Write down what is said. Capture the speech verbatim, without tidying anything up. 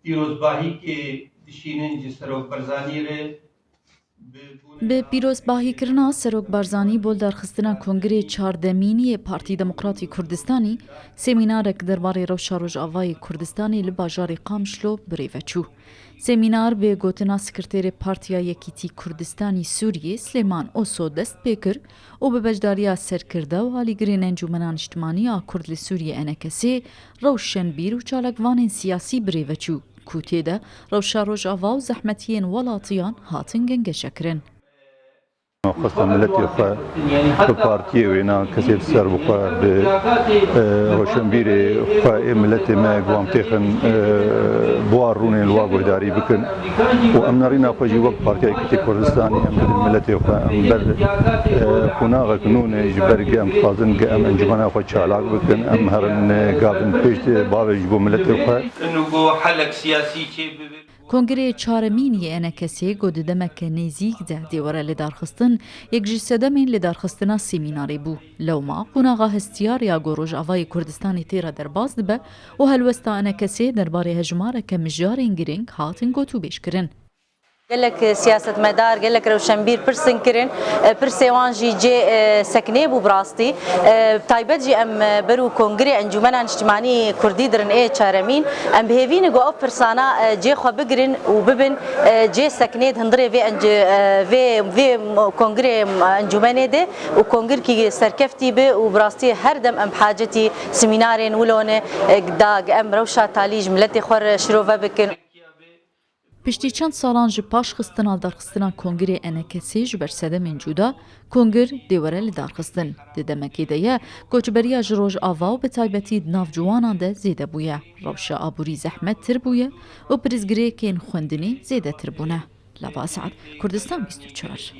Pîrozbahîkê dişînin ji Serok Barzanî re. Bi pîrozbahîkirina Serok Barzanî bo lidarxistina Kongirê çardemînî yê Partî Demokratî Kurdistanî, semînarek derbarê rewşa Rojavayê Kurdistanê li bajarê Qamişlo bi rê ve çû. Semînar bi gotina Sekreterê Partiya Yekîtî Kurdistanî Sûriyê Silêman Oso dest pê kir û bi beşdariya serkirde û alîgirên Encûmena Niştimanî ya Kurd li Sûriyê, ENKS'ê, rewşenbîr û çalakvanên siyasî bi rê ve çû, ku tê de rewşa Rojava û zehmetiyên welatiyan hatin gengeşekirin. Xwesta miletê xwe bi partiyê wêna kesê bi ser bi xwe bi e, roşenbîrê xwe ê miletê me wan têxin e, bi wan rûnên li wa guhdarî bikin û em nerîna xwe jî wek Partiya Yekîtî Kurdistanê em bidin miletê xwe em ber e, qonaxek nû ne ji ber ge em dixwazin ge em encûmena xwe çalak bikin em herin e, gavin pêş bavê ji bo miletê xwe. Helek siyasî çê bibe. Kongirê çaremîn yê ENKS'ê ku di demeke nêzîk de dê were lidarxistin, yek ji sedemên lidarxistina semînarê bû. Lewma qonaxa hestiyar ya ku Rojavayê Kurdistanê tê re derbas dibe û helwesta ENKS'ê derbarê hejmareke mijarên girîng hatin gotûbêjkirin. Gelek siyasetmedar, gelek rewşenbîr pirsin kirin. E, pirsê wan jî cê e, sekinê bû bi rastî. E, taybet jî em e, ber û Kongirê Encûmena Niştimanî Kurdî dirin ê çaremîn. Em bi hêvî ne ku ev pirsana e, cê xwe bigirin û bibin e, cê sekinê di hundirê vê enc- e, vê vê kongirê encûmenê de û kongirkî serkeftî bi û bi rastî her dem em bi hacetî semînarên wilo ne e, da em rewşa talî ji miletê xwe re şirove bikin. Piştî çend salan ji paş xistina lidarxistina Kongirê ENKS'ê ji ber sedemên cuda, Kongir dê were lidarxistin. Di demekê de ye, koçberiya ji Rojava û bi taybetî di nav ciwanan de zêde bûye. Rewşa aborî zehmettir bûye û pirsgirêkên xwendinê zêdetir bûne. Lava Esad, Kurdistan bîst û çar.